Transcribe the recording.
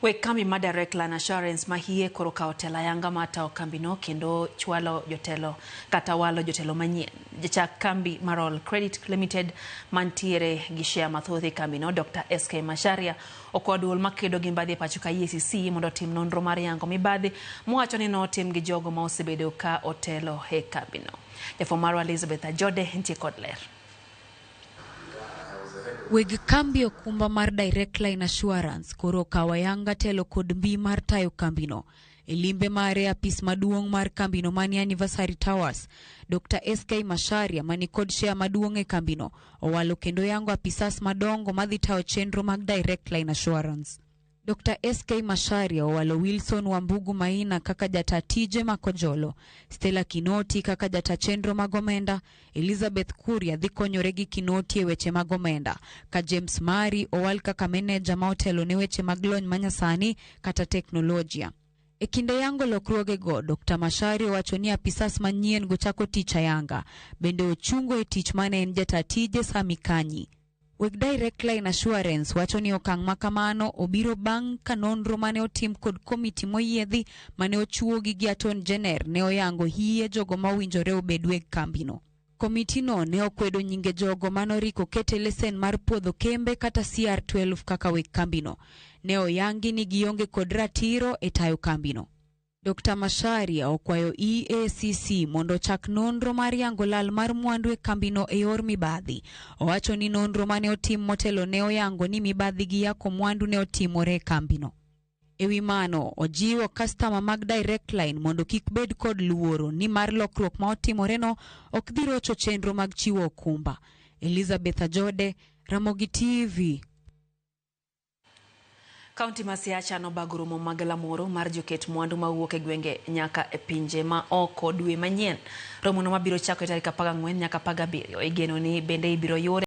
Weg kambi mar Direct Line Assurance ma hie koro kawo telo ayanga mar tawo kambino kendo chwalo jotelo kata walo jotelo manyien. Jachak kambi mar All Credit Limited mantiere gi share mathoth e kambino Dr. SK Macharia okwa duol makedo gi mbadhi e pacho ka EACC mondo otim nonro mar yango mibadhi mowacho ni notim gi jogo ma osebedo ka otelo e kambino. Jafwambo marwa Elizabeth Ajode nitie kod ler. Weg kambi okumba mar Direct Line Assurance koro okawo ayanga telo kod mbi mar tayo kambino. E limbe mare e apis maduong' mar kambino mani Anniversary Towers, Dr. SK Macharia mani kod share maduong' e kambino owalo kendo yango apisas madongo madhi tayo chenro mag Direct Line Assurance. Dr. SK Macharia owalo Wilson Wambugu Maina kaka jata tije ma Kojolo, Stella Kinoti kaka jata chenro mag omenda, Elizabeth Kuria dhi konyore gi Kinoti e weche mag omenda, ka James Mari owal kaka meneja ma otelo ne weche mag lony manyasani kata teknolojia. E kinde yango lokruogego, Dr. Macharia owacho ni apisas manyien go chako tich ayanga, bende ochungo e tich mane en jata tije Sami Kanyi. Weg Direct Line Assurance wacho ni okang' ma kamano obiro bang' ka nonro mane otim kod komiti moyiedhi mane ochuogi gi Attorney General ne oyango hie jogo ma owinjore obed weg kambino. Komitino ne okwedo nyinge jogo manoriko oket e lesen mar puodho kembe kata CR12 kaka weg kambino. Ne oyangi ni gionge kod ratiro e tayo kambino. Dr. Macharia okwayo EACC mondo ochak nonro mar yango lal mar mwandu e kambino e yor mibadhi. Owacho ni nonro mane otim motelo ne oyango ni mibadhi gi yako mwandu ne otimore e kambino. E wi mano, ojiwo kastama mag Direct Line mondo kik bed kod luoro ni mar lokruok ma otimoreno ok dhi rocho chenro mag chiwo okumba. Elizabeth Ajode, Ramogi TV. Kaunti ma Siaya chano bago romo mag lamoro mar joket mwandu mawuok e gwenge nyaka e pinje ma oko dwe manyien. Romono mabiro chako e tarik 14 nyaka 17. Igeno ni bende ibiro yud